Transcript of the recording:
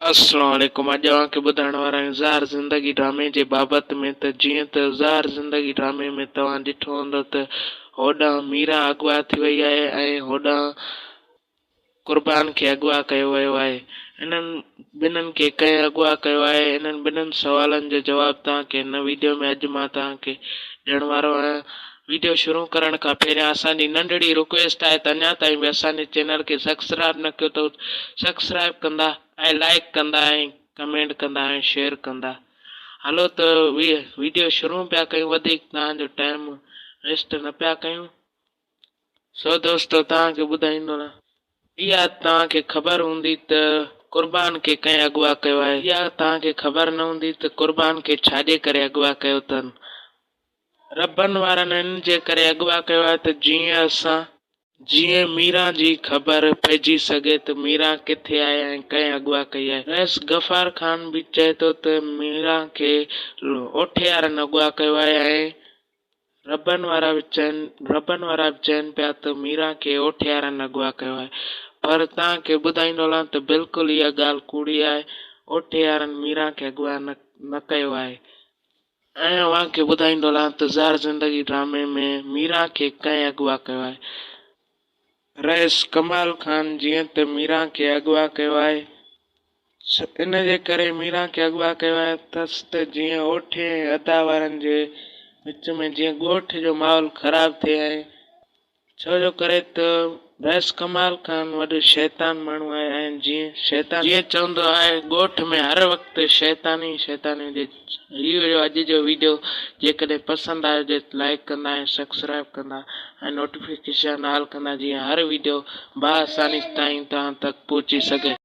السلام عليڪم اڄ اوهان کي ٻڌائڻ وارا آهيون زهر زندگي ڊرامي جي بابت ۾ ته جيئن ته زهر زندگي ڊرامي ۾ توهان ڏٺو هوندو ته هوڏانهن ميران اغوا ٿي وئي آهي ۽ هوڏانهن قربان کي اغوا ڪيو ويو آهي انهن ٻنهن کي ڪنهن اغوا ڪيو آهي انهن ٻنهن سوالن جو جواب توهان کي هن ويڊيو ۾ اڄ مان توهان کي ڏيڻ وارو آهيان ويڊيو شروع ڪرڻ کان پهريان اسان جي ننڍڙي رڪويسٽ آهي ته اڃا تائين به اسان جي چينل کي سبسڪرائب نه ڪيو اٿو سبسڪرائب ڪندا ۽ لائيڪ ڪندا ۽ ڪمينٽ ڪندا ۽ شيئر ڪندا هلو ته ويڊيو شروع پيا ڪيون وڌيڪ توهان جو ٽائيم ويسٽ نه پيا ڪيون سو دوستو توهان کي ٻڌائيندو رهان. اها توهان کي خبر هوندي ته قربان کي ڪنهن اغوا ڪيو آهي. اها توهان کي خبر نه هوندي ته قربان کي ڇاجي ڪري اغوا ڪيو اٿن. ربن وارن ان جي ڪري اغوا ڪيو آهي ته جيئن اسان. جيئن ميران جي خبر پئجي سگهي ته ميران ڪٿي آهي ۽ ڪنهن اغوا ڪئي آهي. رئيس غفار خان به چئي ٿو ته ميران کي اوٺيارن اغوا ڪيو آهي ۽ ربن وارا به چين ربن وارا به چين پيا ته ميران کي اوٺيارن اغوا ڪيو آهي پر توهان کي ٻڌائيندو هلان ته بلڪل اها ڳالهه ڪوڙي آهي اوٺيارن ميران کي اغوا نه نه ڪيو آهي ۽ اوهان کي ٻڌائيندو هلان ته زهر زندگي ڊرامي ۾ ميران کي ڪنهن اغوا ڪيو آهي. رئيس ڪمال خان جيئن ته ميران کي اغوا ڪيو آهي ان جي ڪري ميران کي اغوا ڪيو آهي اٿس ته جيئن اوٺي ۽ ادا وارن جي وچ ۾ جيئن ڳوٺ جو ماحول خراب ٿئي ۽ ڇو جو ڪري ته رئيس ڪمال خان وڏو شيطان ماڻهو آهي ۽ جيئن شيطان جيئن چوندو آهي ڳوٺ ۾ هر وقت شيطان ئي شيطان هجي هي هيو اڄ جو ويڊيو جيڪڏهن پسند آيو هجي ته لائيڪ ڪندا ۽ سبسڪرائب ڪندا ۽ نوٽيفڪيشن آل ڪندا جيئن هر ويڊيو با آساني تائين توهان تڪ پهچي سگهي.